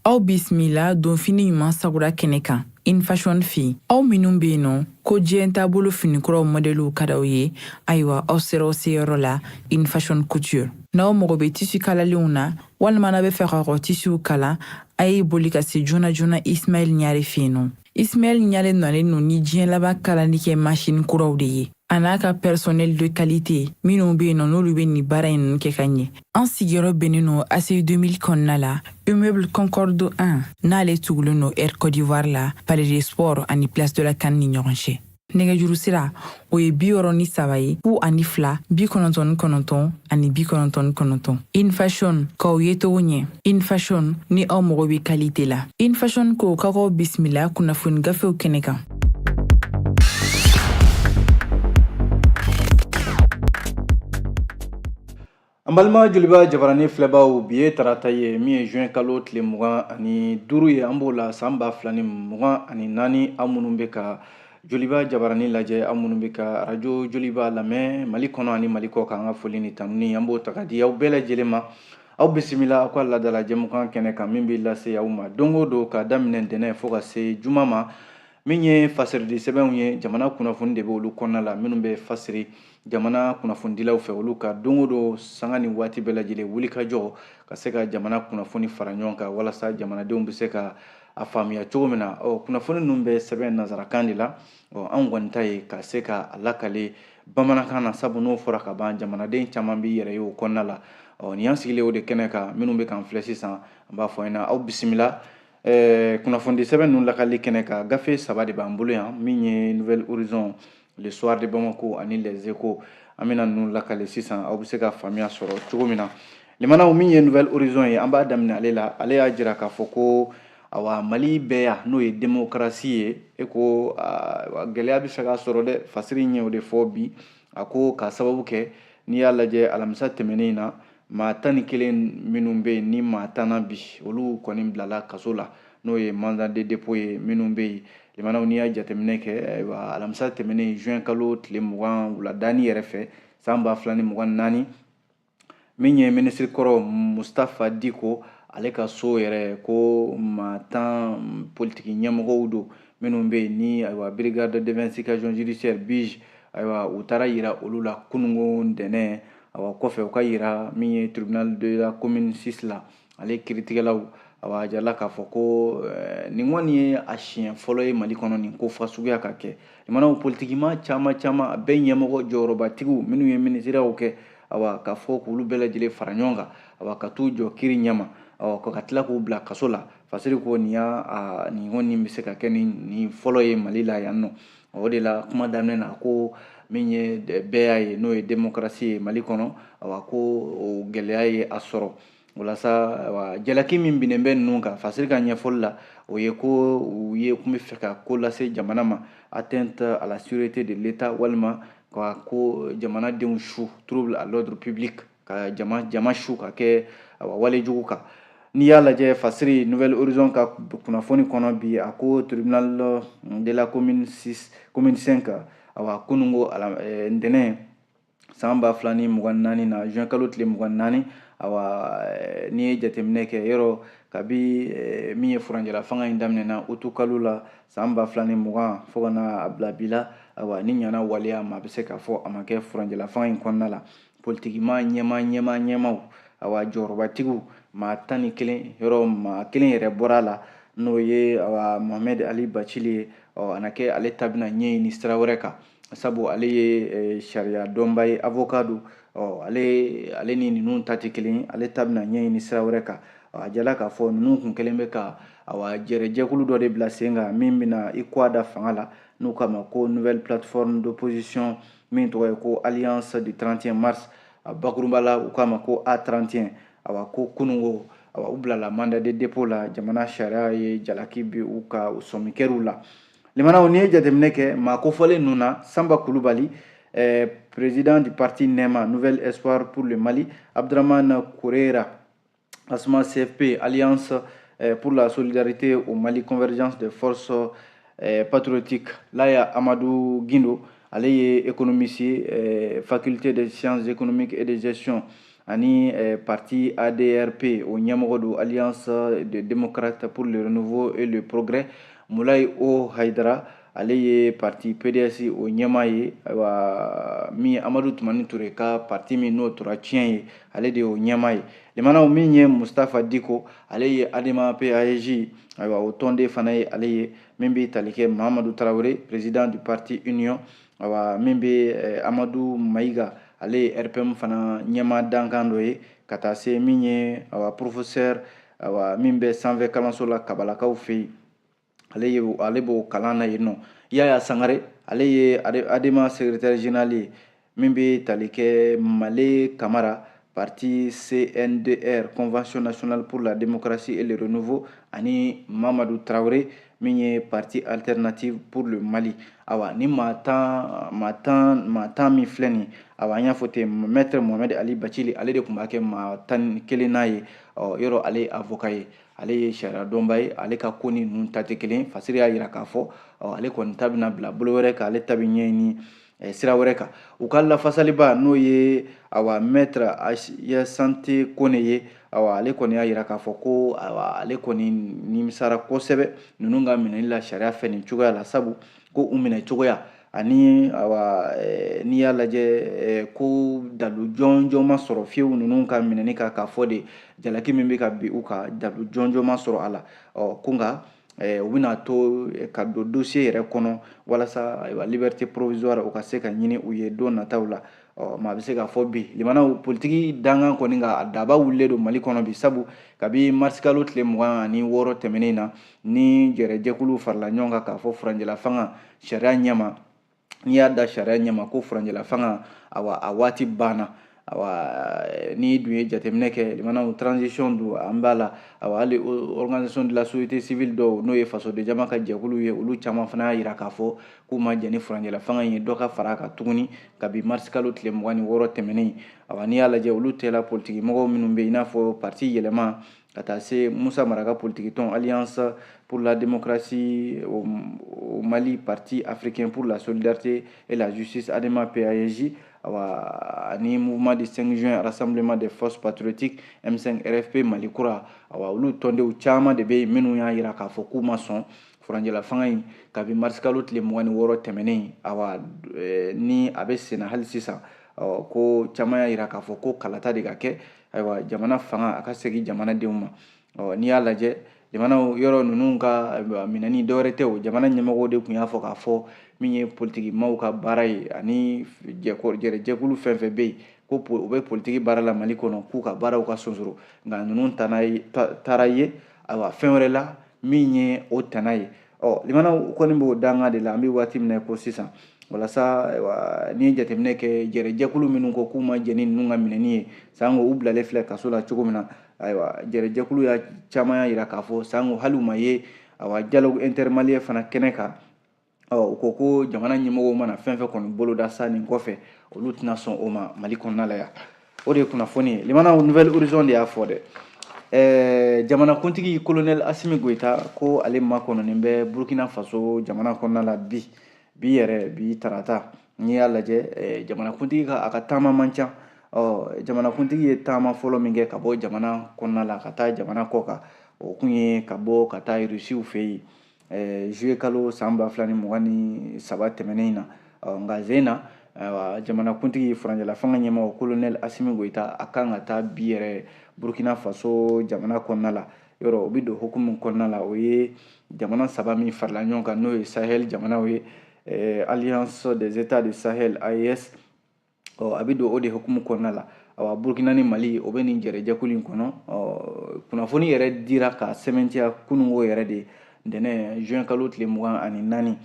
Aw bisimila donfini ɲuman sagura kɛnɛ kan In Fashion fɛ yen. Aw minnu bɛ yen nɔ ko diɲɛ taabolo finikuraw mɔdɛliw ka d'aw ye, ayiwa aw sera aw seyɔrɔ la In Fashion Couture. N'aw mago bɛ tisi kalalenw na walima n'aw bɛ fɛ k'aw ka tisiw kala, a ye boli ka se joona joona Ismaɛl Ɲare fɛ yen nɔ. Ismaɛl Ɲare nalen don ni diɲɛ laban kalali kɛ masini kuraw de ye, a n'a ka personnel de qualité minnu bɛ yen nɔ n'olu bɛ nin baara in ninnu kɛ ka ɲɛ. An sigiyɔrɔ bɛnnen don ACI 2000 kɔnɔna la, immeuble Concorde 1, n'ale tugulen don Air Côte d'Ivoire la, Palais des Sports ani Place de la CAN ni ɲɔgɔn cɛ. Nɛgɛjuru sira o ye 63 ye 02 99 ani 99. In Fashion, k'aw ye cogo ɲɛ. In Fashion, ni aw mago bɛ qualité la. In Fashion ko k'aw bisimila kunnafoni gafew kɛnɛ kan. An balima Joliba jabarani filɛbaw, bi ye tarata ye min ye juin kalo tile 25 ye, an b'o la san 2024. Aw minnu bɛ ka Joliba jabarani lajɛ, aw minnu bɛ ka arajo Joliba lamɛn Mali kɔnɔ ani Mali kɔ kan, an ka foli ni tanuni an b'o ta ka di aw bɛɛ lajɛlen ma. Aw bisimila aw ka laadala jɛmukan kɛnɛ kan min bɛ lase aw ma don o don ka daminɛ ntɛnɛn fo ka se juma ma, min ye fasiridi sɛbɛnw ye. Jamana kunnafoni de bɛ olu kɔnɔna la minnu bɛ fasiri jamana kunnafonidilaw fɛ, olu ka don o don sanga ni waati bɛɛ lajɛlen wulikajɔ ka se ka jamana kunnafoni fara ɲɔgɔn kan walasa jamanadenw bɛ se ka a faamuya cogo min na. Kunnafoni ninnu bɛ sɛbɛn nansarakan de la. Anw kɔni ta ye ka se ka a lakale bamanankan na, sabu n'o fɔra ka ban jamanaden caman b'i yɛrɛ ye o kɔnɔna la. Nin y'an sigilen o de kɛnɛ kan. Minnu bɛ k'an filɛ sisan, an b'a fɔ ɲɛna aw bisimila. Kunnafonidi sɛbɛn ninnu lakali kɛnɛ kan, gafe saba de b'an bolo yan, min ye Nouvel Horizon, Le Soir de Bamako ani Les Échos. An bɛna ninnu lakale sisan, aw bɛ se ka faamuya sɔrɔ cogo min na. Limanaw, min ye Nouvel Horizon ye, an b'a daminɛ ale la. Ale y'a jira k'a fɔ ko awa Mali bɛɛ yan, n'o ye démocratie ye, e ko gɛlɛya bɛ se ka sɔrɔ dɛ. Fasiri ye o de fɔ bi. A ko k'a sababu kɛ n'i y'a lajɛ alamisa tɛmɛnen in na, maa 11 minnu bɛ yen ni maa tanna bi, olu kɔni bilala kaso la, n'o ye mandat de dépôt ye. Minnu bɛ yen, limanaw, n'i y'a jateminɛ kɛ, ayiwa alamisa tɛmɛnen juin kalo tile 20 wuladani yɛrɛ fɛ san 2024, min ye minisiri kɔrɔ Mustafa Diko, ale ka so yɛrɛ, ko maa 10 politiki ɲɛmɔgɔw don minnu bɛ yen ni ayiwa brigade d'investigation judiciaire BIJ, ayiwa u taara yira olu la kununko ntɛnɛn. Awa kɔfɛ u ka yira min ye tribunal de la commune 6 la, ale kiritigɛlaw, awa a jirala k'a fɔ ko nin kɔni ye a siɲɛ fɔlɔ ye Mali kɔnɔ nin ko fasuguya ka kɛ. Limanaw, politikima caman caman, a bɛɛ ɲɛmɔgɔ jɔyɔrɔbatigiw minnu ye minisiriyaw kɛ, awa k'a fɔ k'olu bɛɛ lajɛlen fara ɲɔgɔn kan, awa ka t'u jɔ kiri ɲɛma, awa ka tila k'u bila kaso la. Fasiri ko nin y'a nin kɔni bɛ se ka kɛ nin fɔlɔ ye Mali la yan nɔ. O de la kuma daminɛ na ko min ye bɛɛ ye, n'o ye démocratie ye Mali kɔnɔ, awa ko o gɛlɛya ye a sɔrɔ. Walasa awa jalaki min binnen bɛ ninnu kan, Fasiri ka ɲɛfɔli la, o ye ko u ye kun bɛ fɛ ka ko lase jamana ma, atteinte à la sûreté de l'État, walima ka ko jamanadenw su, trouble à l'ordre public, ka jama su ka kɛ awa walejugu kan. N'i y'a lajɛ Fasiri Nouvel Horizon ka kunnafoni kɔnɔ bi, a ko tribunal de la commune 6, commune 5, awa kununko ntɛnɛn san 2024 na, juin kalo tile 24, awa n'i ye jateminɛ kɛ yɔrɔ kabi min ye furancɛla fanga in daminɛna utu kalo la san 2020 fo ka na a bila bi la, awa ni ɲana waleya ma, a bɛ se k'a fɔ a ma kɛ furancɛla fanga in kɔnɔna la. Politikima ɲɛma ɲɛma ɲɛmaw, awa jɔyɔrɔbatigiw maa 11, yɔrɔ maa kelen yɛrɛ bɔra a la, n'o ye awa Mohamed Ali Bacili ye. A na kɛ ale ta bɛna ɲɛɲini sira wɛrɛ kan, sabu ale ye sariya dɔnba ye, avocat don. Ale ni ninnu ta tɛ kelen, ale ta bɛna ɲɛɲini sira wɛrɛ kan. A jala k'a fɔ ninnu kun kelen bɛ ka awa jɛrɛjɛkulu dɔ de bila sen kan min bɛna i kɔ da fanga la, n'u k'a ma ko nouvelle plateforme d'opposition, min tɔgɔ ye ko Alliance du 31 mars, a bakurunba la u k'a ma ko A31. Awa ko kununko, awa u bilala mandat de dépôt la, jamana sariya ye jalaki bi u ka sɔmi kɛr'u la. Limanaw, n'i ye jateminɛ kɛ maa kofɔlen ninnu na, Sanba Kulubali, président du parti NEMA, Nouvel Espoir pour le Mali, Abdramane Kourera, Asma CFP, Alliance pour la solidarité au Mali, convergence des forces patriotiques, Laya Amadou Guindo, ale ye économiste ye, faculté des sciences économiques et de gestion. ani parti ADRP o ɲɛmɔgɔ don, Alliance des démocrates pour le renouveau et le progrès, Mulayi O Hayidara, ale ye parti PDS o ɲɛmaa ye. Ayiwa, min ye Amadu Tumani Ture ka parti min n'o tora tiɲɛ ye, ale de y'o ɲɛmaa ye. Limanaw, min ye Mustafa Diko, ale ye ADEMA PASJ, ayiwa, o tɔnden fana ye ale ye. Min bɛ tali kɛ Mahamadu Tarawele, président du parti Union, ayiwa, min bɛ Amadu Mayiga, ale ye RPM fana ɲɛmaa dankan dɔ ye, ka taa se min ye, ayiwa, professeur, ayiwa, min bɛ sanfɛ kalanso la Kabalakaw fɛ yen, ale ye, ale b'o kalan na yen nɔ. Yaya Sangare, ale ye ADEMA secrétaire général ye. Min bɛ tali kɛ Male Kamara, parti CNDR, Convention nationale pour la démocratie et le renouveau, ani Mamadu Tarawele, min ye parti Alternative pour le Mali. Awa, ni maa 10 min filɛ nin, awa, an y'a fɔ ten, maître Mohamed Ali Bacili, ale de tun b'a kɛ maa 11nan ye. Ɔ, yɔrɔ ale ye avocat ye, ale ye sariya dɔnba ye, ale ka ko ni ninnu ta tɛ kelen. Fasiri y'a jira k'a fɔ, ɔ, ale kɔni ta bɛna bila bolo wɛrɛ kan, ale ta bɛ ɲɛɲini sira wɛrɛ kan. U ka lafasaliba, n'o ye, awa, maître Sante Kone ye, awa, ale kɔni y'a jira k'a fɔ ko, awa, ale kɔni nimisara kosɛbɛ ninnu ka minɛli la sariya fɛ nin cogoya la, sabu ko u minɛ cogoya ani, awa, n'i y'a lajɛ, ko dalu jɔnjɔn ma sɔrɔ fiyewu ninnu ka minɛni kan, k'a fɔ de jalaki min bɛ ka bin u kan, dalu jɔnjɔn ma sɔrɔ a la. Ɔ, ko nka u bɛna to ka don dossier yɛrɛ kɔnɔ walasa, ayiwa, liberté provisoire o ka se ka ɲini u ye don nataw la. Ɔ, maa bɛ se k'a fɔ bi, limanaw, politiki dankan kɔni ka a daba wulilen don Mali kɔnɔ bi, sabu kabi marisikalo tile 26 tɛmɛnen na, ni jɛrɛjɛkulu farala ɲɔgɔn kan k'a fɔ furancɛla fanga sariya ɲɛma, n'i y'a da sariya ɲɛma ko furancɛla fanga, awa, a waati banna. Awa, n'i dun ye jateminɛ kɛ, limanaw, transition dun an b'a la. Awa, hali organisation de la société civile dɔw, n'o ye fasoden jama ka jɛkulu ye, olu caman fana y'a jira k'a fɔ k'u ma jɛn ni furancɛla fanga in ye, dɔ ka fara a kan tuguni kabi marisikalo tile 26 tɛmɛnen. Awa, n'i y'a lajɛ, olu tɛla politiki mɔgɔw minnu bɛ yen, i n'a fɔ parti Yɛlɛma, ka taa se Musa Mara ka politiki tɔn Alliance pour la démocratie au Mali, Parti africain pour la solidarité et la justice, ADEMA PASJ, awa, ani Mouvement du 5 juin, Rassemblement des forces patriotiques, M5 RFP, Mali kura, awa, olu tɔndenw caman de bɛ yen minnu y'a jira k'a fɔ k'u ma sɔn furancɛla fanga in kabi marisikalo tile 26 tɛmɛnen. Awa, ni a bɛ senna hali sisan, ko caman y'a jira k'a fɔ ko kalata de ka kɛ, ayiwa, jamana fanga a ka segin jamanadenw ma. Ɔ, n'i y'a lajɛ, jamanaw, yɔrɔ ninnu ka minɛni dɔwɛrɛ tɛ, o jamana ɲɛmɔgɔw de tun y'a fɔ k'a fɔ min ye politiki maaw ka baara ye, ani jɛrɛjɛkulu fɛn fɛn bɛ yen ko u bɛ politiki baara la Mali kɔnɔ, k'u ka baaraw ka sonsoro. Nka ninnu taara ye, ayiwa, fɛn wɛrɛ la min ye o tana ye. Ɔ, limanaw kɔni b'o danga de la an bɛ waati min na ko sisan, walasa, ayiwa, n'i ye jateminɛ kɛ, jɛrɛjɛkulu minnu ko k'u ma jɛn ni ninnu ka minɛni ye, sango u bilalen filɛ kaso la cogo min na, ayiwa, jɛrɛjɛkulu ya caman y'a jira k'a fɔ sango hali u ma ye, ayiwa, dialogue intermalien fana kɛnɛ kan. Ɔ, u ko ko jamana ɲɛmɔgɔw mana fɛn fɛn kɔni boloda sa nin kɔfɛ, olu tɛna sɔn o ma Mali kɔnɔna la yan. O de ye kunnafoni ye. Limanaw, Nouvel Horizon de y'a fɔ dɛ. Jamanakuntigi colonel Asimi Goyita ko ale makɔnɔnen bɛ Burkina Faso jamana kɔnɔna la bi, bi yɛrɛ, bi tarata. N'i y'a lajɛ, jamanakuntigi ka a ka taama man ca. Ɔ, jamanakuntigi ye taama fɔlɔ min kɛ ka bɔ jamana kɔnɔna la ka taa jamana kɔ kan, o kun ye ka bɔ ka taa Rusiw fɛ yen juillet kalo san 2023 tɛmɛnen in na. Nka zen na, ayiwa, jamanakuntigi furancɛla fanga ɲɛmɔgɔ colonel Asimi Goyita, a kan ka taa bi yɛrɛ Burkina Faso jamana kɔnɔna la. Yɔrɔ o bɛ don hukumu kɔnɔna la, o ye jamana saba min farala ɲɔgɔn kan, n'o ye Sahel jamanaw ye, Alliance des États du Sahel, AES. Ɔ, a bɛ don o de hukumu kɔnɔna la. Awa, Burkina ni Mali, o bɛ nin jɛrɛjɛkulu in kɔnɔ. Ɔ, kunnafoni yɛrɛ dira ka sɛmɛntiya kununko yɛrɛ de, ntɛnɛn juin kalo tile 24,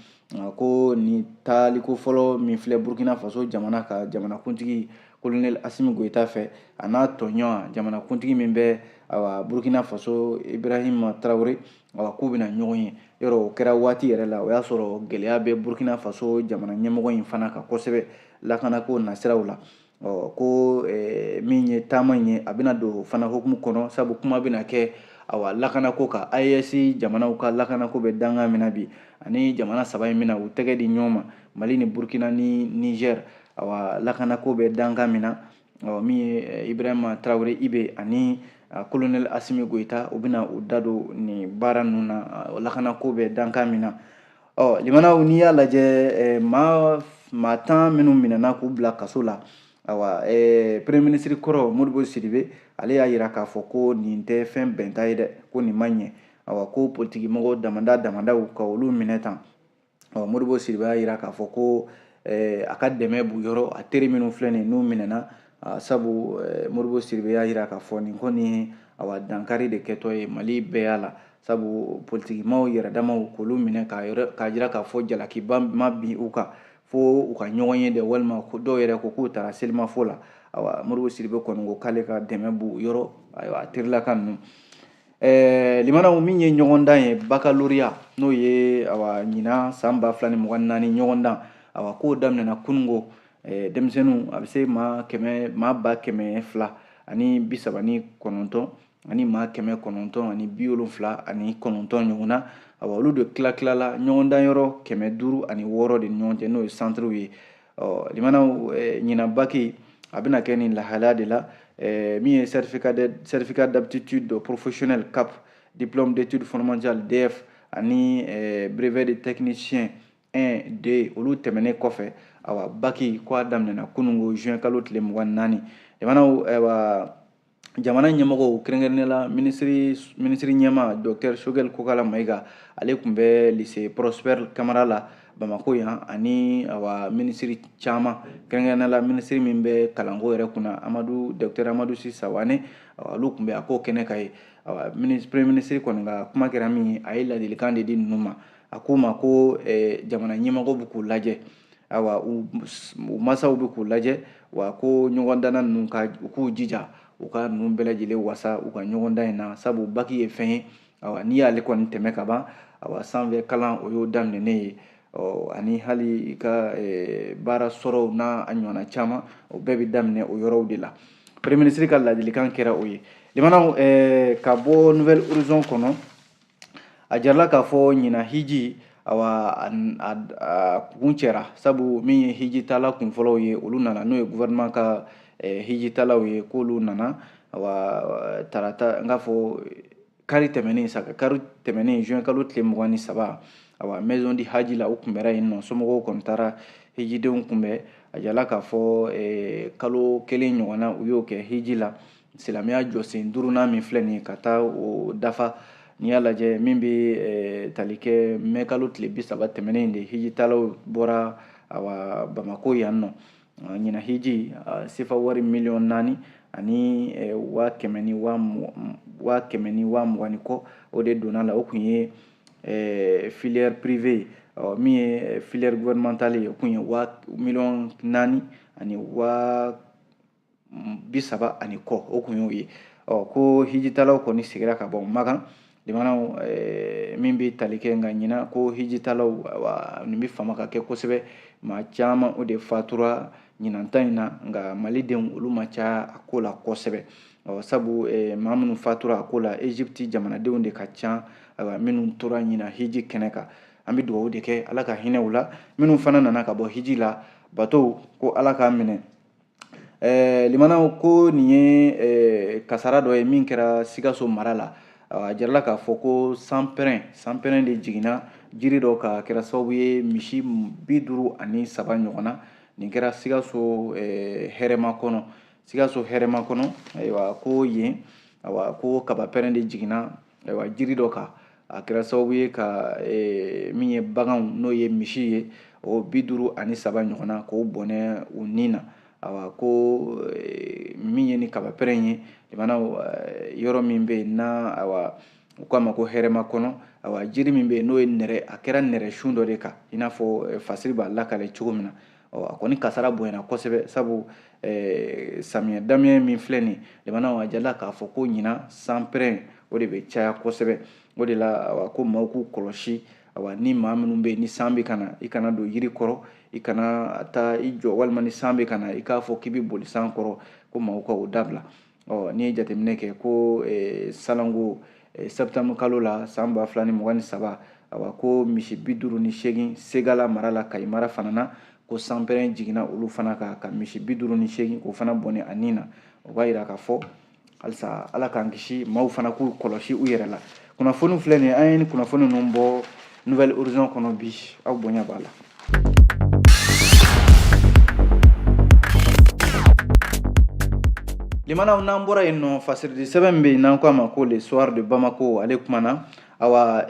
ko nin taaliko fɔlɔ min filɛ Burkina Faso jamana ka jamanakuntigi colonel Asimi Goyita fɛ, a n'a tɔɲɔgɔn jamanakuntigi min bɛ, awa, Burkina Faso, Ibrahim Traoré, awa, k'u bɛna ɲɔgɔn ye. Yɔrɔ o kɛra waati yɛrɛ la, o y'a sɔrɔ gɛlɛya bɛ Burkina Faso jamana ɲɛmɔgɔ in fana kan kosɛbɛ lakanako nasiraw la. Ɔ, ko min ye taama in ye, a bɛna don fana hukumu kɔnɔ, sabu kuma bɛna kɛ, awa, lakanako kan, AES jamanaw ka lakanako bɛ danga min na bi, ani jamana saba in bɛna u tɛgɛ di ɲɔgɔn ma, Mali ni Burkina ni Niger, awa, lakanako bɛ danga min na. Ɔ min ye Ibrahima Traoré IB ani colonel Assimi Goïta, u bɛna u da don nin baara ninnu na, lakanako bɛ dankan min na. Ɔ limanaw, n'i y'a lajɛ, maa 10 minnu minɛna k'u bila kaso la, awa premier ministre kɔrɔ Modibo Sidibe, ale y'a yira k'a fɔ ko nin tɛ fɛn bɛnta ye dɛ, ko nin ma ɲɛ. Awa ko politiki mɔgɔw damada damadaw ka olu minɛ tan. Ɔ Modibo Sidibe y'a yira k'a fɔ ko a ka dɛmɛ b'u yɔrɔ, a teri minnu filɛ nin n'u minɛna, sabu Modibo Sidibe y'a yira k'a fɔ nin kɔni, awa dankari de kɛtɔ ye Mali bɛɛ y'a la, sabu politikimaw yɛrɛ damaw k'olu minɛ k'a jira k'a fɔ jalakiba ma bin u kan fo u ka ɲɔgɔn ye dɛ, walima dɔw yɛrɛ ko k'u taara selimafo la. Awa Modibo Sidibe kɔni ko k'ale ka dɛmɛ b'u yɔrɔ, ayiwa a terilaka ninnu. Limanaw, min ye ɲɔgɔndan ye baccalauréat, n'o ye awa ɲinan san 2024 ɲɔgɔndan, awa k'o daminɛna kunungo. Denmisɛnninw a bɛ se maa kɛmɛ, maa 239,000 ani maa 979 ɲɔgɔn na. Awa olu de tila tilala ɲɔgɔndan yɔrɔ 506 de ni ɲɔgɔn cɛ, n'o ye centrew ye. Ɔ limanaw, ɲinan bac a bɛna kɛ nin lahalaya de la. Min ye certificat d'aptitude professionnelle CAP, diplôme d'études fondamentales DF ani brevet de technicien 1, 2, olu tɛmɛnen kɔfɛ, awa bac ko a daminɛna kunungo juin kalo tile 24. Limanaw, ayiwa jamana ɲɛmɔgɔw, kɛrɛnkɛrɛnnenya la minisiri ɲɛma docteur Choguel Kokala Maïga, ale tun bɛ lycée Prosper Camara la Bamako yan, ani awa minisiri caman, kɛrɛnkɛrɛnnenya la minisiri min bɛ kalanko yɛrɛ kunna, Amadu, docteur Amadu Si Sawane, olu tun bɛ a ko kɛnɛ kan ye. Awa premier ministre kɔni ka kuma kɛra min ye, a ye ladilikan de di ninnu ma. A k'u ma ko jamana ɲɛmɔgɔw bɛ k'u lajɛ, awa u masaw bɛ k'u lajɛ, wa ko ɲɔgɔndanna ninnu ka u k'u jija u ka ninnu bɛɛ lajɛlen wasa u ka ɲɔgɔndan in na, sabu bac ye fɛn ye, awa n'i y'ale kɔni tɛmɛ ka ban, awa sanfɛ kalan o y'o daminɛnen ye. Ɔ ani hali i ka baara sɔrɔw n'a a ɲɔgɔnna caman, o bɛɛ bɛ daminɛ o yɔrɔw de la. Premier ministre ka ladilikan kɛra o ye. Limanaw, ka bɔ Nouvel Horizon kɔnɔ, a jarala k'a fɔ ɲinan hiji, awa a kun cɛra, sabu min ye hijitala kunfɔlɔw ye, olu nana, n'o ye gouvernement ka hijitalaw ye, k'olu nana awa tarata, n k'a fɔ kari tɛmɛnen sa, kari tɛmɛnen juin kalo tile 23, awa maison du haji la, u kunbɛra yen nɔ. Somɔgɔw kɔni taara hijidenw kunbɛn. A jala k'a fɔ kalo kelen ɲɔgɔnna u y'o kɛ hiji la, silamɛya jɔsen duurunan min filɛ nin ye ka taa o dafa. N'i y'a lajɛ, min bɛ tali kɛ mɛ kalo tile 30 tɛmɛnen de, hijitalaw bɔra awa Bamako yan nɔ. Ɲinan hiji, sefa wari miliyɔn 4 ani 100 ni 120,000 ni kɔ, o de donna la. O kun ye filière privée ye. Min ye filière gouvernementale ye, o kun ye waa miliyɔn 4 ani 30,000 ani kɔ, o kun y'o ye. Ɔ ko hijitalaw kɔni seginna ka bɔ Makan. Limanaw, min bɛ tali kɛ nka ɲinan ko hijitalaw, nin bɛ fama ka kɛ kosɛbɛ, maa caman o de fatura ɲinan ta in na, nka malidenw olu ma ca a ko la kosɛbɛ. Ɔ sabu maa minnu fatura a ko la, Egypte jamanadenw de ka ca, ayiwa minnu tora ɲinan hiji kɛnɛ kan. An bɛ dugawu de kɛ, Ala ka hinɛ u la. Minnu fana nana ka bɔ hiji la, bato ko Ala k'a minɛ. Limanaw, ko nin ye kasara dɔ ye min kɛra Sikaso mara la. A jirala k'a fɔ ko sanpɛrɛn de jiginna jiri dɔ ka kɛra sababu ye misi 53 ɲɔgɔn na. Nin kɛra Sikaso hɛrɛma kɔnɔ, Sikaso hɛrɛma kɔnɔ. Ayiwa ko yen, ayiwa ko kabapɛrɛn de jiginna, ayiwa jiri dɔ kan, a kɛra sababu ye ka min ye baganw, n'o ye misi ye, o 53 ɲɔgɔn na, k'o bɔnɛ u ni na. Awa ko min ye ni kabapɛrɛn ye, limanaw, yɔrɔ min bɛ yen n'a awa u k'a ma ko hɛrɛma kɔnɔ, awa jiri min bɛ yen n'o ye nɛrɛ, a kɛra nɛrɛ sun dɔ de kan, i n'a fɔ fasiri b'a lakale cogo min na. Ɔ a kɔni kasara bonyana kosɛbɛ, sabu samiyɛ daminɛ min filɛ nin, limanaw, a jala k'a fɔ ko ɲinan sanpɛrɛn o de bɛ caya kosɛbɛ. O de la awa ko maaw k'u kɔlɔsi. Awa ni maa minnu bɛ yen ni san bɛ ka na, i kana don yiri kɔrɔ, i kana taa i jɔ, walima ni san bɛ ka na i k'a fɔ k'i bɛ boli san kɔrɔ, ko maaw ka o dabila. Ɔ n'i ye jateminɛ kɛ ko salanko septembre kalo la san 2023, awa ko misi 58 Segala mara la, Kayi mara fana na, ko sanpɛrɛn jiginna olu fana kan ka misi 58 k'o fana bɔnɛ a ni na. O b'a yira k'a fɔ halisa Ala k'an kisi, maaw fana k'u kɔlɔsi u yɛrɛ la. Kunnafoni filɛ nin ye, an ye ni kunnafoni ninnu bɔ Nouvel Horizon kɔnɔ bi, aw bonya b'a la. Limanaw, n'an bɔra yen nɔ, fasiridi sɛbɛn bɛ yen n'an ko a ma ko Le Soir de Bamako, ale kumana awa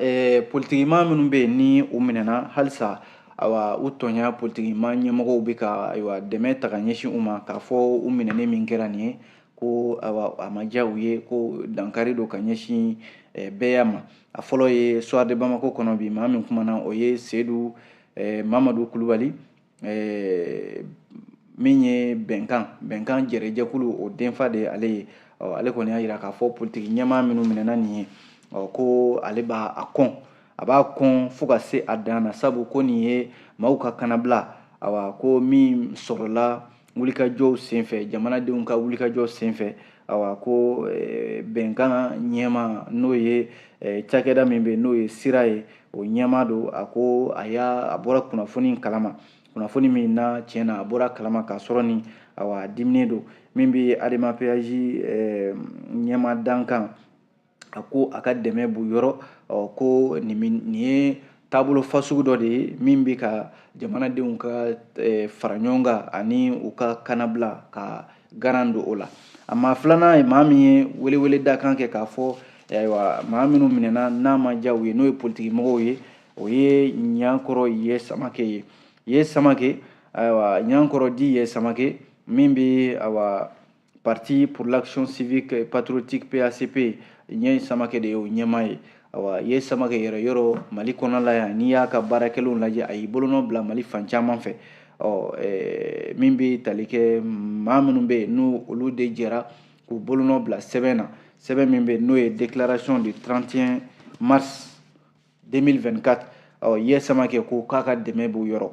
politikimaa minnu bɛ yen ni u minɛna halisa, awa u tɔɲa politikimaa ɲɛmɔgɔw bɛ ka ayiwa dɛmɛ ta ka ɲɛsin u ma, k'a fɔ u minɛni min kɛra nin ye, ko awa a ma diya u ye, ko dankari don ka ɲɛsin bɛɛya ma. A fɔlɔ ye Soir de Bamako kɔnɔ bi, maa min kumana o ye Seyidu Mamadu Kulubali, min ye bɛnkan jɛrɛjɛkulu o denfa de ye ale ye. Ale kɔni y'a yira k'a fɔ politiki ɲɛmaa minnu minɛna nin ye, ko ale b'a a kɔn, a b'a kɔn fo ka se a dan na, sabu ko nin ye maaw ka kanabila, awa ko min sɔrɔla wulikajɔw senfɛ, jamanadenw ka wulikajɔ senfɛ. Awa ko bɛnkan ɲɛma, n'o ye cakɛda min bɛ n'o ye sira ye, o ɲɛma don. A ko a y'a a bɔra kunnafoni kalama, kunnafoni min na tiɲɛ na a bɔra kalama k'a sɔrɔ ni awa diminen don. Min bɛ ADEMA PAJ ɲɛma dankan, a ko a ka dɛmɛ b'u yɔrɔ, ko nin ye taabolo fasugu dɔ de ye min bɛ ka jamanadenw ka fara ɲɔgɔn kan ani u ka kanabila ka garan don o la. A maa filanan ye maa min ye welewele dakan kɛ k'a fɔ ayiwa maa minnu minɛna n'a ma diya u ye, n'o ye politiki mɔgɔw ye, o ye Ɲankɔrɔ Ye Samake ye. Ye Samake, ayiwa Ɲankɔrɔ di Ye Samake, min bɛ awa Parti pour l'action civique patriotique PACP, Ye Samake de ye o ɲɛmaa ye. Awa Ye Samake yɛrɛ yɔrɔ Mali kɔnɔ la yan, n'i y'a ka baarakɛlenw lajɛ, a y'i bolonɔ bila Mali fan caman fɛ. Ɔ min bɛ tali kɛ maa minnu bɛ yen n'u olu de jɛra k'u bolonɔ bila sɛbɛn na, sɛbɛn min bɛ yen n'o ye déclaration du 31 mars 2024. Ɔ Ye Samake ko k'a ka dɛmɛ b'u yɔrɔ,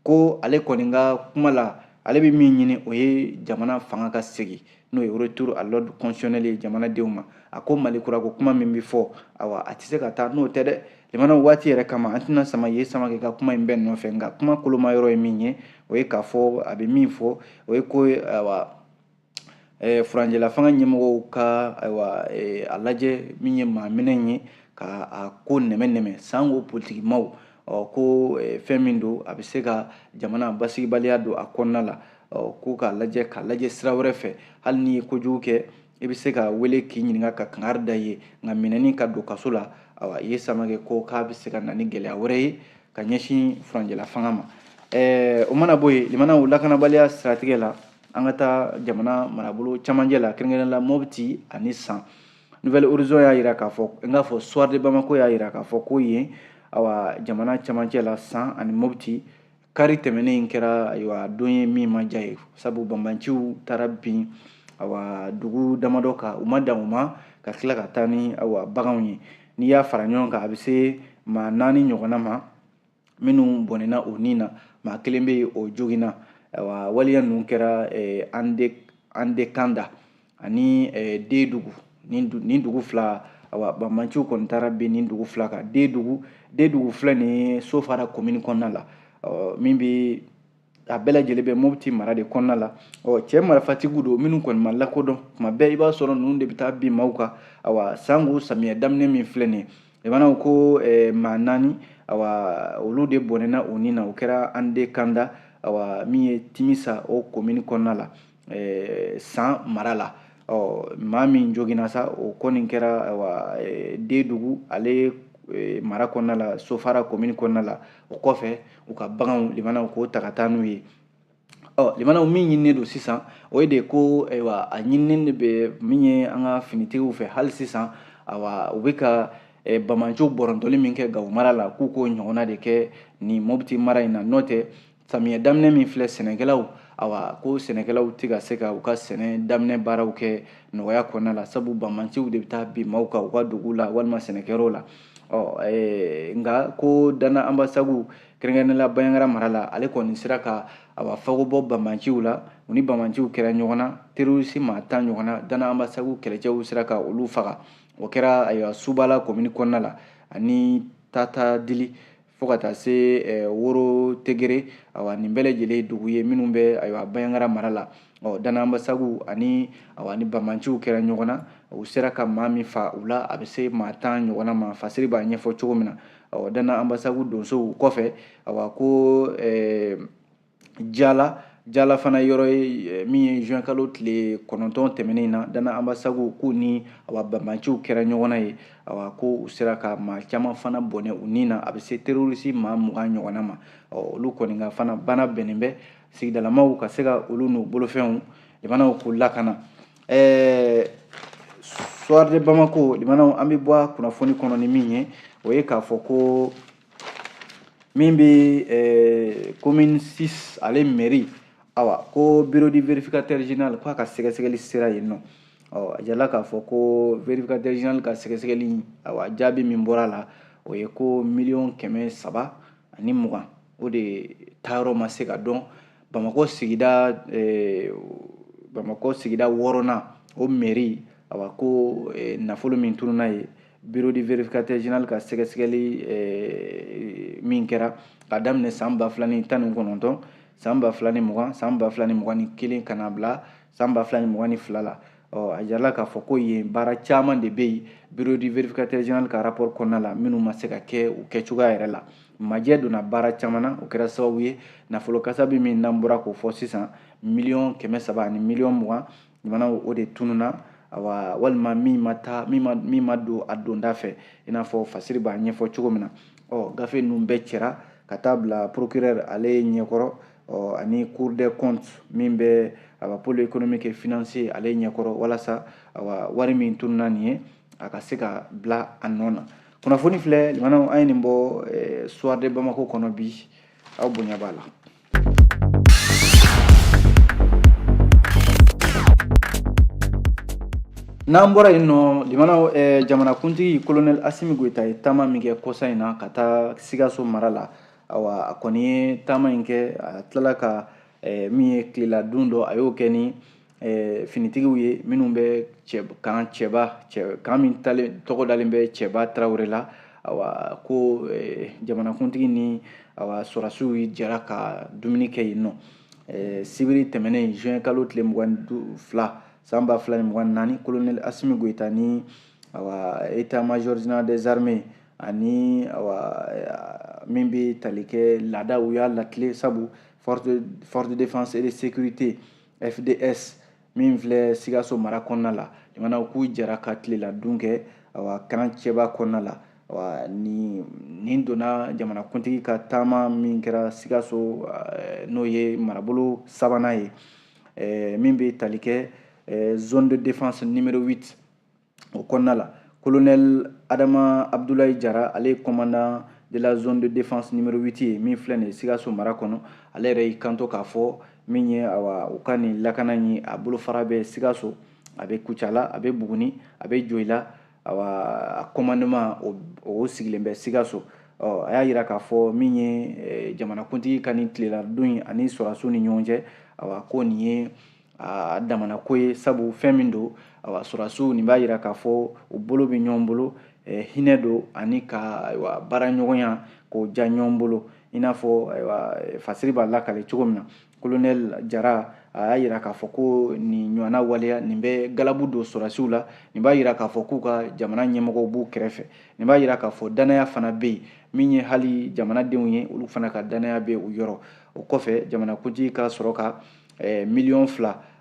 ko ale kɔni ka kuma la, ale bɛ min ɲini o ye jamana fanga ka segin, n'o ye retour à l'ordre constitutionnel ye jamanadenw ma. A ko Mali kura ko kuma min bɛ fɔ, awa a tɛ se ka taa n'o tɛ dɛ. Limanaw, waati yɛrɛ kama an tɛna sama Ye Samake ka kuma in bɛɛ nɔfɛ, nka kuma koloma yɔrɔ ye min ye, o ye k'a fɔ a bɛ min fɔ, o ye ko awa furanjɛla fanga ɲɛmɔgɔw ka ayiwa a lajɛ min ye maa minɛ ye ka a ko nɛmɛ nɛmɛ sango politikimaw, ɔ ko fɛn min don a bɛ se ka jamana basigibaliya don a kɔnɔna la, ɔ ko k'a lajɛ k'a lajɛ sira wɛrɛ fɛ. Hali n'i ye kojugu kɛ, i bɛ se ka wele k'i ɲininka ka kangari da i ye, nka minɛni ka don kaso la, awa Ye Samake ko k'a bɛ se ka na ni gɛlɛya wɛrɛ ye ka ɲɛsin furanjɛla fanga ma. O mana bɔ yen, limanaw, lakanabaliya siratigɛ la, an ka taa jamana marabolo camancɛ la, kɛrɛnkɛrɛnnen la Mopti ani San. Nouvel Horizon y'a yira k'a fɔ, n k'a fɔ Soir de Bamako y'a yira k'a fɔ ko yen awa jamana camancɛ la San ani Mopti, kari tɛmɛnen in kɛra ayiwa don ye min ma diya ye, sabu banbanciw taara bin awa dugu damadɔ kan, u ma dan u ma ka tila ka taa ni awa baganw ye. N'i y'a fara ɲɔgɔn kan, a bɛ se maa 4 ɲɔgɔnna ma minnu bɔnɛna o ni na, maa kelen bɛ yen o joginna. Awa waleya ninnu kɛra Andekanda ani Dedugu, nin dugu fila, awa banbanciw kɔni taara bin nin dugu fila kan. Dedugu filɛ nin ye Sofara commune kɔnɔna la, min bɛ a bɛɛ lajɛlen bɛ Mopti mara de kɔnɔna la. Ɔ cɛ marifatigiw don minnu kɔni ma lakodɔn, tuma bɛɛ i b'a sɔrɔ ninnu de bɛ taa bin maaw kan. Awa sango samiyɛ daminɛ min filɛ nin ye, limanaw, ko maa 4 awa olu de bɔnɛna o ni na, o kɛra Andekanda, awa min ye Timisa o commune kɔnɔna la, San mara la. Ɔ maa min joginna sa, o kɔni kɛra awa Dedugu ale mara kɔnɔna la, Sofara commune kɔnɔna la. O kɔfɛ u ka baganw, limanaw, k'o ta ka taa n'u ye. Ɔ limanaw, min ɲininen don sisan, o ye de ko ayiwa a ɲininen de bɛ min ye an ka finitigiw fɛ hali sisan, awa u bɛ ka bamanciw bɔrɔntɔli min kɛ Gawo mara la, k'u k'o ɲɔgɔnna de kɛ nin Mopti mara in na. N'o tɛ samiyɛ daminɛ min filɛ, sɛnɛkɛlaw, awa ko sɛnɛkɛlaw tɛ ka se ka u ka sɛnɛ daminɛ baaraw kɛ nɔgɔya kɔnɔna la, sabu bamanciw de bɛ taa bin maaw kan u ka dugu la walima sɛnɛkɛyɔrɔw la. Ɔ nka ko Dana Ambasagu, kɛrɛnkɛrɛnnenya la Bandiagara mara la, ale kɔni sera ka awa fago bɔ bamanciw la, u ni bamanciw kɛra ɲɔgɔn na, terroriste maa 10 ɲɔgɔn na, Dana Ambasagu kɛlɛcɛw sera ka olu faga. O kɛra ayiwa Subala commune kɔnɔna la ani Tata Dili. fo ka taa se Woro Tegere. Awa, nin bɛɛ lajɛlen ye dugu ye minnu bɛ, ayiwa, Bandiagara mara la. Ɔ, Dana Ambasagu ani, awa, ni banbaanciw kɛra ɲɔgɔn na, u sera ka maa min fa u la, a bɛ se maa 10 ɲɔgɔnna ma, Fasiri b'a ɲɛfɔ cogo min na. Ɔ, Dana Ambasagu donsow kɔfɛ, awa, ko Jala, Jala fana yɔrɔ ye min ye, juin kalo tile 9 tɛmɛnen na, Dana Ambasagu k'u ni, awa, banbaanciw kɛra ɲɔgɔn na ye. Awa, ko u sera ka maa caman fana bɔnɛ u ni na, a bɛ se terroriste maa 20 ɲɔgɔnna ma. Ɔ, olu kɔni ka fana bana bɛnnen bɛ sigidalamaw ka se ka olu n'u bolofɛnw, limanaw, k'u lakana. Soir de Bamako, limanaw, an bɛ bɔ kunnafoni kɔnɔ ni min ye, o ye k'a fɔ ko min bɛ commune 6, ale mairie, awa, ko bureau du vérificateur général k'a ka sɛgɛsɛgɛli sera yen nɔ. Ɔ, a jirala k'a fɔ ko vérificateur général ka sɛgɛsɛgɛli, awa, jaabi min bɔra a la, o ye ko 320 miliyɔn, o de taayɔrɔ ma se ka dɔn Bamakɔ sigida wɔɔrɔnan, o mairie. Awa, ko nafolo min tununna ye, bureau du vérificateur général ka sɛgɛsɛgɛli min kɛra ka daminɛ san 2019, san 2020, san 2021, ka na bila san 2022 la, ɔ, a jirala k'a fɔ ko yen baara caman de bɛ yen, bureau du vérificateur général ka rapport kɔnɔna la, minnu ma se ka kɛ u kɛcogoya yɛrɛ la. Majɛ donna baara caman na, o kɛra sababu ye nafolo kasabi min n'an bɔra k'o fɔ sisan, 320 miliyɔn, jamana o de tununna, awa, walima min ma taa, min ma don a donda fɛ, i n'a fɔ Fasiri b'a ɲɛfɔ cogo min na. Ɔ, gafe ninnu bɛɛ cɛra ka taa bila procureur ale ɲɛkɔrɔ, ɔ, ani Cour des comptes min bɛ, awa, pôle économique et financier ale ɲɛkɔrɔ, walasa, awa, wari min tununna nin ye, a ka se ka bila a nɔ na. Kunnafoni filɛ, limanaw, an ye nin bɔ Soir de Bamako kɔnɔ bi, aw bonya b'a la. N'an bɔra yen nɔ, limanaw, jamanakuntigi colonel Assimi Goïta ye taama min kɛ kɔsa in na ka taa Sikaso mara la, awa, a kɔni ye taama in kɛ, a tilala ka min ye tilela dun dɔ, a y'o kɛ ni finitigiw ye minnu bɛ cɛ kan cɛba cɛ kan min talen tɔgɔ dalen bɛ Cɛba Tarawele la. Awa, ko jamanakuntigi ni, awa, sɔrɔdasiw jɛra ka dumuni kɛ yen nɔ sibiri tɛmɛnen, juin kalo tile 22, san 2024. Colonel Assimi Goïta ni, awa, état major général des armées ani, awa, min bɛ tali kɛ laada, u y'a latile sabu force de défense et de sécurité, FDS, min filɛ Sikaso mara kɔnɔna la, limanaw, k'u jɛra ka tilela dun kɛ, awa, kan cɛba kɔnɔna la. Awa, nin donna jamanakuntigi ka taama min kɛra Sikaso, n'o ye marabolo sabanan ye, min bɛ tali kɛ zone de défense numéro 8, o kɔnɔna la. Colonel Adama Abdoulaye Jara, ale ye commandant de la zone de défense numéro 8 ye, min filɛ nin ye Sikaso mara kɔnɔ, ale yɛrɛ y'i kanto k'a fɔ min ye, awa, u ka nin lakana in, a bolofara bɛ Sikaso, a bɛ Kucala, a bɛ Buguni, a bɛ Joyila. Awa, a commandement o sigilen bɛ Sikaso. Ɔ, a y'a yira k'a fɔ min ye jamanakuntigi ka nin tilela dun in ani sɔrɔdasiw ni ɲɔgɔn cɛ, awa, ko nin ye a damana ko ye, sabu fɛn min don, awa, sɔrɔdasiw, nin b'a yira k'a fɔ u bolo bɛ ɲɔgɔn bolo, hinɛ don ani ka, ayiwa, baara ɲɔgɔnya k'o diya ɲɔgɔn bolo, i n'a fɔ, ayiwa, Fasiri b'a lakale cogo min na. Colonel Jara a y'a yira k'a fɔ ko nin ɲɔgɔnna waleya nin bɛ galabu don sɔrɔdasiw la, nin b'a yira k'a fɔ k'u ka jamana ɲɛmɔgɔw b'u kɛrɛfɛ, nin b'a yira k'a fɔ danaya fana bɛ yen, min ye hali jamanadenw ye, olu fana ka danaya bɛ u yɔrɔ. O kɔfɛ, jamanakuntigi ka sɔrɔ ka 2 miliyɔn,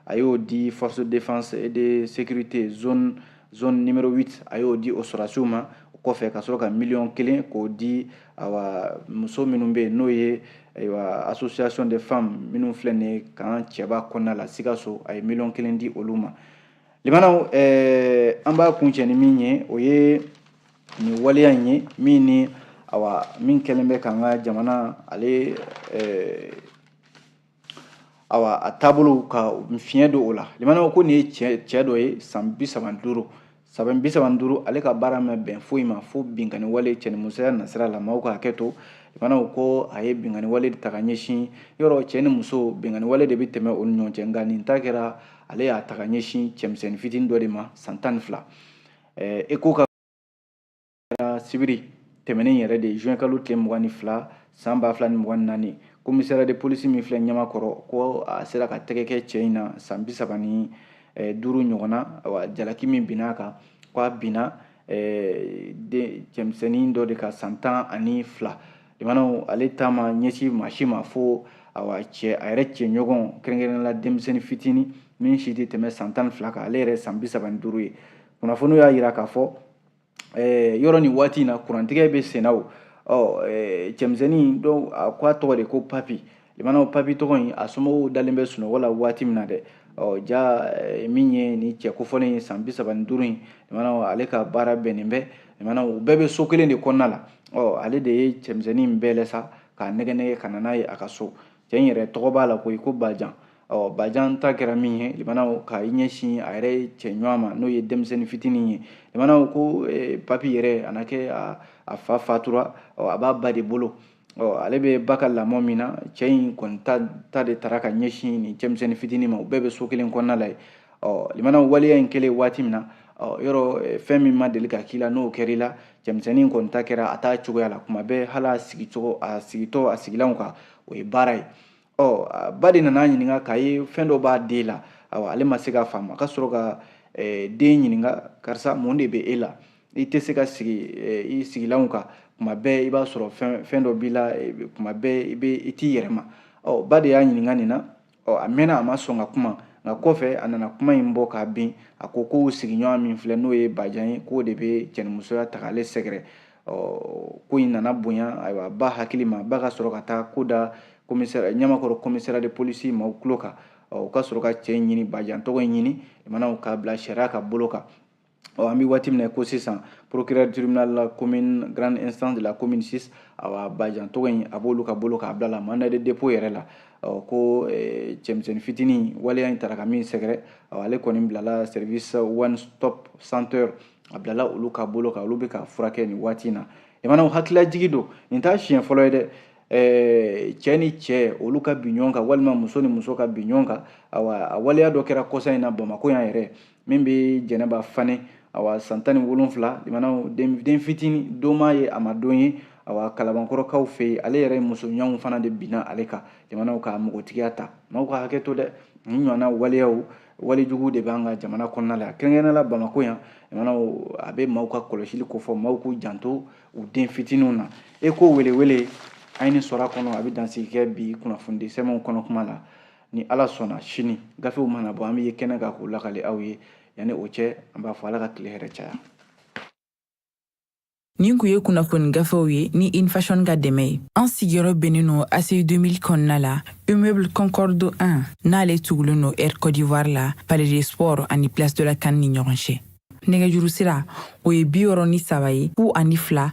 a y'o di force de défense et de sécurité zone numéro 8, a y'o di o sɔrɔdasiw ma. O kɔfɛ, ka sɔrɔ ka 1 miliyɔn k'o di, awa, muso minnu bɛ yen, n'o ye, ayiwa, association des femmes minnu filɛ nin ye kan cɛba kɔnɔna la Sikaso, a ye 1 miliyɔn di olu ma. Limanaw, an b'a kuncɛ ni min ye, o ye nin waleya in ye min ni, awa, min kɛlen bɛ k'an ka jamana ale, awa, a taabolo ka fiɲɛ don o la. Limanaw, ko nin ye cɛ dɔ ye, san 35, san 35, ale ka baara ma bɛn foyi ma fo binkani wale cɛnimusoya nasira la. Maaw ka hakɛ to, limanaw, ko a ye binkani wale ta ka ɲɛsin yɔrɔ cɛ ni muso, binkani wale de bɛ tɛmɛ o ni ɲɔgɔn cɛ, nka nin ta kɛra, ale y'a ta ka ɲɛsin cɛmisɛnnin fitinin dɔ de ma, san 12. Eko ka sibiri tɛmɛnen yɛrɛ de, juin kalo tile 22 san 2024, commissariat de police min filɛ Ɲamakɔrɔ, ko a sera ka tɛgɛ kɛ cɛ in na, san 35 ɲɔgɔn na. Awa, jalaki min binna a kan, ko a binna cɛmisɛnnin dɔ de ka, san 12. Limanaw, ale ta ma ɲɛsin maa si ma fo, awa, cɛ a yɛrɛ cɛɲɔgɔn, kɛrɛnkɛrɛnnenya la denmisɛnnin fitinin min si tɛ tɛmɛ san 12 kan, ale yɛrɛ san 35 ye. Kunnafoniw y'a yira k'a fɔ yɔrɔ nin waati in na, kurantigɛ bɛ senna. O ɔ cɛmisɛnnin dɔw, a ko a tɔgɔ de ko Papi. Limanaw, Papi tɔgɔ in, a somɔgɔw dalen bɛ sunɔgɔ la waati min na dɛ, ɔ ja min ye ni cɛ kofɔlen ye, san 35 in, limanaw, ale ka baara bɛnnen bɛ, limanaw, u bɛɛ bɛ so kelen de kɔnɔna la. Ɔ ale de ye cɛmisɛnnin in bɛɛ lɛ sa k'a nɛgɛ nɛgɛ ka na n'a ye a ka so. Cɛ in yɛrɛ tɔgɔ b'a la koyi, ko Bajan. Ɔ Bajan ta kɛra min ye, limanaw, ka i ɲɛsin a yɛrɛ cɛ ɲɔgɔn ma, n'o ye denmisɛnnin fitinin ye. Limanaw, ko Papi yɛrɛ, a na kɛ a fa fatura, ɔ a b'a ba de bolo. Ɔ ale bɛ ba ka lamɔ min na, cɛ in kɔni ta de taara ka ɲɛsin nin cɛmisɛnnin fitinin ma. U bɛɛ bɛ so kelen kɔnɔna la yen. Ɔ limanaw, waleya in kɛlen waati min na, ɔ yɔrɔ fɛn min ma deli ka k'i la, n'o kɛr'i la, cɛmisɛnnin kɔni ta kɛra a t'a cogoya la. Kuma bɛɛ, hali a sigicogo, a sigitɔ, a sigilanw kan, o ye baara ye. Ɔ ba de nana ɲininka k'a ye fɛn dɔ b'a den la. Awa, ale ma se k'a faamu. A ka sɔrɔ ka den ɲininka: karisa, mun de bɛ e la? I tɛ se ka sigi i sigilanw kan, kuma bɛɛ i b'a sɔrɔ fɛn dɔ b'i la, kuma bɛɛ i bɛ i t'i yɛrɛ ma. Ɔ ba de y'a ɲininka nin na. Ɔ a mɛnna, a ma sɔn ka kuma, nka kɔfɛ a nana kuma in bɔ k'a bin. A ko ko sigiɲɔgɔn min filɛ, n'o ye Bajan ye, k'o de bɛ cɛnimusoya ta k'ale sɛgɛrɛ. Ɔ ko in nana bonya, ayiwa, ba hakili ma. Ba ka sɔrɔ ka taa ko da commissaire Ɲamakɔrɔ, commissariat de police maaw tulo kan. Ɔ u ka sɔrɔ ka cɛ in ɲini, Bajan tɔgɔ in ɲini, limanaw, k'a bila sariya ka bolo kan. Ɔ an bɛ waati min na ko sisan, procureur tribunal la commune grande instance de la commune 6, awa, Bajan tɔgɔ in, a b'olu ka bolo k'a bila la mandat de dépôt yɛrɛ la. Ɔ ko cɛmisɛnnin fitinin, waleya in taara ka min sɛgɛrɛ, ɔ ale kɔni bilala service one stop center, a bilala olu ka bolo kan, olu bɛ ka furakɛ nin waati in na. Limanaw, hakililajigi don, nin t'a siɲɛ fɔlɔ ye dɛ, cɛ ni cɛ olu ka bin ɲɔgɔn kan, walima muso ni muso ka bin ɲɔgɔn kan. Awa, a waleya dɔ kɛra kɔsa in na Bamakɔ yan yɛrɛ, min bɛ Jɛnɛba Fane, awa, san 17. Limanaw, den fitinin don m'a ye, a ma don ye, awa, Kalabankɔrɔkaw fɛ yen. Ale yɛrɛ muso ɲɔgɔnw fana de binna ale kan, limanaw, ka mɔgɔtigiya ta. Maaw ka hakɛ to dɛ, nin ɲɔgɔnna waleyaw, walejugu de b'an ka jamana kɔnɔna la, kɛrɛnkɛrɛnnenya la Bamakɔ yan. Limanaw, a bɛ maaw ka kɔlɔsili kofɔ, maaw k'u janto u den fitininw na. E ko welewele an ye nin sɔrɔ a kɔnɔ, a bɛ dansigi kɛ bi kunnafonidi sɛbɛnw kɔnɔ kuma la. Ni Ala sɔnna, sini gafew mana bɔ, an bɛ ye kɛnɛ kan k'o lakale aw ye. Yanni o cɛ, an b'a fɔ Ala ka tile hɛrɛ caya. Nin kun ye kunnafoni gafew ye ni Infashion ka dɛmɛ ye. An sigiyɔrɔ bɛnnen no ACI 2000 kɔnɔna la, immeuble Concorde 1, n'ale tugulen no Air Côte d'Ivoire la, Palais des Sports ani Place de la CAN ni ɲɔgɔn cɛ. Nɛgɛjuru sira, o ye 63 ye 02.